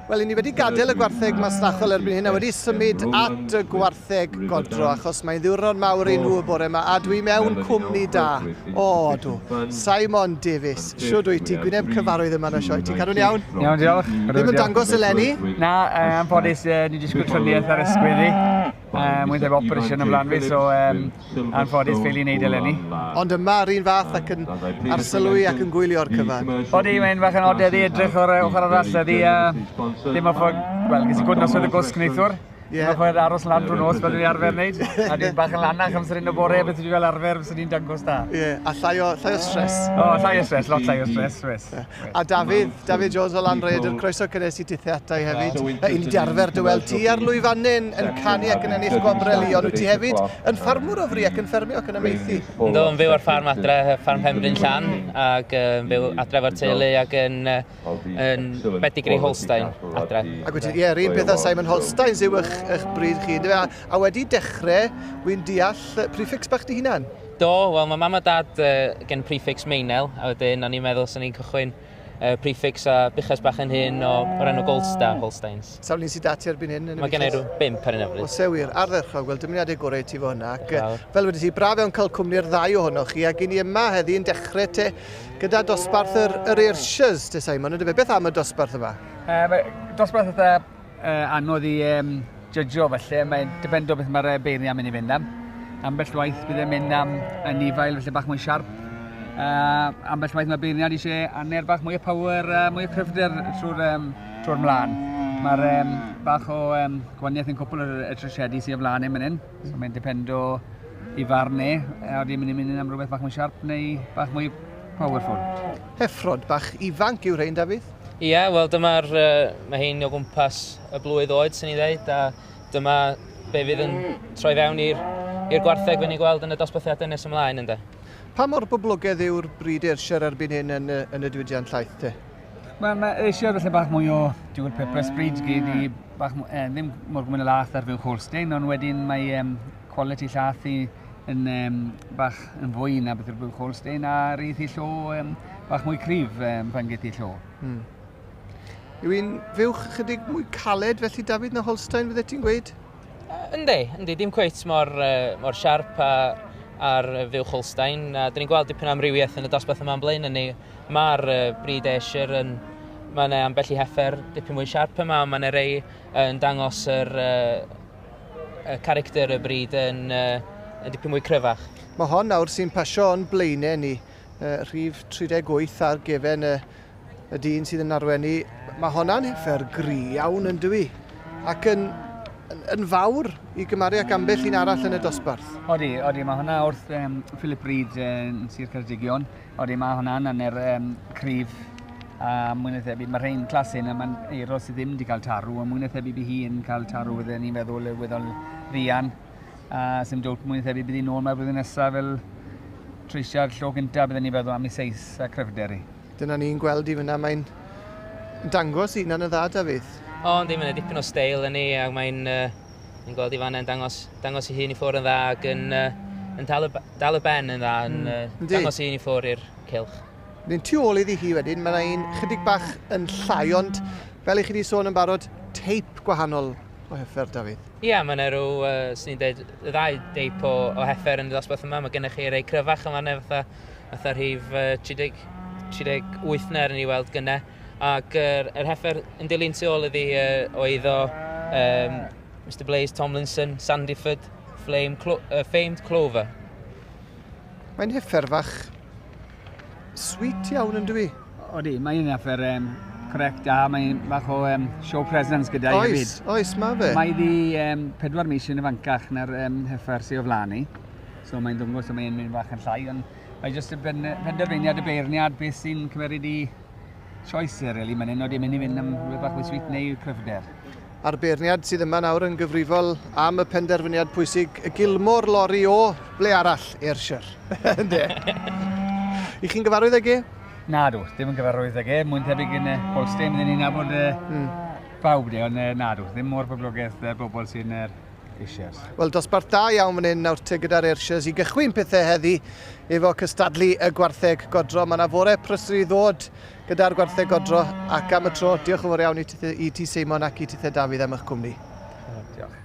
Wel, i ni wedi gadael y gwartheg masnachol erbyn hyn a wedi symud at y gwartheg godro achos mae'n ddiwrnod mawr i nhw y bore yma a dwi mewn cwmni da. O, dw. Simon Davies, siwr dwi ti, gwyneb cyfarwydd yma yn y sioe. Ti'n cadw'n iawn? Iawn, diolch. Ddim yn dangos eleni? Na, anffodus, ni disgwyl triniaeth ar ysgwydd i. Mwyn efo operation ymlaen fi, so anffodus ffeili wneud eleni. Ond yma yr un fath ac yn arsylwi ac yn gwylio'r cyfan. Odi, mae'n bach yn od heddi edrych o'r ochr arall heddi. Ddim o ffordd, wel, ges i gwrdd noswaith y gwsg neithiwr. Yeah. Ddim o ffordd aros lan drwy nos fel dwi'n arfer wneud. A dwi'n bach yn lanach amser un o bore, beth dwi'n fel arfer, beth ni'n dangos da. Ie, yeah, a llai o, llai o stress. O, oh, llai o stress, lot llai o stress, wes. A Dafydd, Dafydd Jones o Lanrhaeadr, croeso cynnes i tithe atai hefyd. I ni 'di arfer dy weld ti ar lwyfannau'n yn canu ac yn ennill gwobrau lu, ond wyt ti hefyd yn ffarmwr o fri ac yn ffermio ac yn amaethu. Yndw, yn fyw ar ffarm adre, ffarm Penbryn Llan, ac yn byw adre efo'r teulu ac yn, yn pedigree Holstein adre. Ac wyt ti, ie, yr un peth â Simon Holsteins yw eich, eich bryd chi, yndyfe? A, a wedi dechrau, wy'n deall prefix bach dy hunan? Do, wel mae mam a dad uh, gen prefix Meinel, a wedyn o'n i'n meddwl sy'n ni'n cychwyn uh, prefix a buches bach yn hyn o, o'r enw Gold Star Holsteins. Sawl un sydd dati erbyn hyn? Yn y mae gen i rhyw bimp ar hyn o bryd. O se wir, ardderchog, wel dymuniadau gorau i ti fo hynna. Ac, fel wedi ti, braf iawn cael cwmni'r ddau ohonoch chi, ac i ni yma heddi yn dechrau te gyda dosbarth yr, yr Ayrshires, te Simon, ynddo fe? Beth am y dosbarth yma? Um, dosbarth eitha uh, anodd i um, jydjo felly, mae'n dibynnu beth mae'r beirniad mynd i fynd am. Ambell waith bydd e'n mynd am anifail felly bach mwy siarp. Uh, ambell waith mae beirniad eisiau aner bach mwy o power, uh, mwy o cryfder trwy'r um, trwy mlaen. Mae'r um, bach o um, gwaniaeth yn cwpl o'r y trosiedi sydd o flaen e'n mynd hyn. So mae'n dependo i farn e, a ydy mynd i mynd am rhywbeth bach mwy siarp neu bach mwy powerful. Heffrod bach ifanc yw rhein, Dafydd? Ie, wel dyma'r, uh, mae hein o gwmpas y blwydd oed, sy'n ei ddeud, a dyma be fydd yn troi fewn i'r i'r gwartheg fe ni'n gweld yn y dosbarthiadau nes ymlaen, ynddo. Pa mor boblogaidd yw'r bryd Ayrshire erbyn hyn yn, yn y diwydiant llaeth te? Wel, mae Ayrshire felly bach mwy o dual purpose breed gyd i bach, eh, ddim mor gwmyn y lath ar fyw Holstein, ond wedyn mae um, quality llath i yn um, bach yn fwy na beth yw'r buwch Holstein a rydd hi llo um, bach mwy cryf um, pan gyd hi llo. Yw hi'n fuwch chydig mwy caled felly David na Holstein fydde ti'n gweud? Yndi, yndi, dim cweit mor, uh, mor siarp a, ar fuwch Holstein. A dyn ni'n gweld dipyn o amrywiaeth yn y dosbarth yma yn blaen ni. Mae'r uh, bryd Ayrshire yn... Mae yna ambell i heffer dipyn mwy siarp yma, ond mae yna rei yn dangos yr, uh, y character y bryd yn, uh, yn dipyn mwy cryfach. Mae hon nawr sy'n pasio o'n blaenau ni, uh, rhif 38 ar gefen y, y dyn sydd yn arwen ni. Mae honna'n heffer gry iawn yn dwi, ac yn, yn, yn fawr i gymaru ac ambell un arall yn y dosbarth. Odi, odi, mae hwnna wrth um, Philip Reid yn Sir Ceredigion. Odi, mae hwnna'n hanner um, cryf a mwy na thebyg, mae rhain clas hyn a mae'n eiro sydd ddim wedi cael tarw, a mwy na thebyg bydd hi yn cael tarw fydden ni'n meddwl y weddol fuan. A sy'n dowt mwy na thebyg bydd hi'n ôl mae'r blwyddyn nesaf fel treisiad llo gyntaf bydden ni'n feddwl am ei seis a cryfder hi. Dyna ni'n gweld i fyna, mae'n dangos i hunan yn dda, Dafydd. O, yndi, mae'n dipyn o steil yn ni, ac mae'n uh, ni'n gweld i fanna yn dangos, dangos i hun i ffwrdd yn dda ac yn, uh, yn dal, y, dal y ben yn dda, yn mm. uh, dangos i hun i ffwrdd i'r cylch. Wedyn tu ôl iddi hi wedyn, mae yna un chydig bach yn llai, ond fel i chi wedi sôn yn barod, teip gwahanol o heffer, Dafydd. Ie, yeah, mae yna rhyw, uh, swn i'n dweud, y ddau deip o, o heffer yn y dosbarth yma. Mae gennych chi rei cryfach yma, neu fatha, fatha rhif uh, 30, 38 na ar ni weld gynnau. Ac yr, yr heffer yn dilyn tu ôl iddi uh, o eiddo um, Mr Blaze Tomlinson, Sandyford, Flame, Clo Famed Clover. Mae'n heffer fach sweet iawn yn dwi? Odi, mae'n heffer um, correct a mae'n bach o um, show presence gyda i hefyd. Oes, oes, mae fe. Mae ddi um, pedwar mis yn ifancach na'r um, heffer sydd o flaen ni. So mae'n dwngos o mae'n mynd bach yn llai, ond mae jyst y penderfyniad y beirniad beth sy'n cymeryd i choice e, really. Mae'n un oed i'n mynd i fynd am rhywbeth bach mwy sweet neu cryfder. A'r beirniad sydd yma nawr yn gyfrifol am y penderfyniad pwysig, y Gilmore Lorry o ble arall, Ayrshire. Ynde? I chi'n gyfarwydd ag e? Na dw, ddim yn gyfarwydd ag e. Mwyn tebyg yn Holstein, bydden ni'n nabod mm. bawb de, ond na dw, ddim mor boblogaidd bobl sy'n er, Ayrshires. Wel, dosbarth da iawn fan hyn nawr te gyda'r Ayrshires i gychwyn pethau heddi efo cystadlu y gwartheg godro. Mae yna fore prysur i ddod gyda'r gwartheg godro ac am y tro, diolch yn fawr iawn i ti, i ti Seimon ac i tithe Dafydd am eich cwmni. Diolch.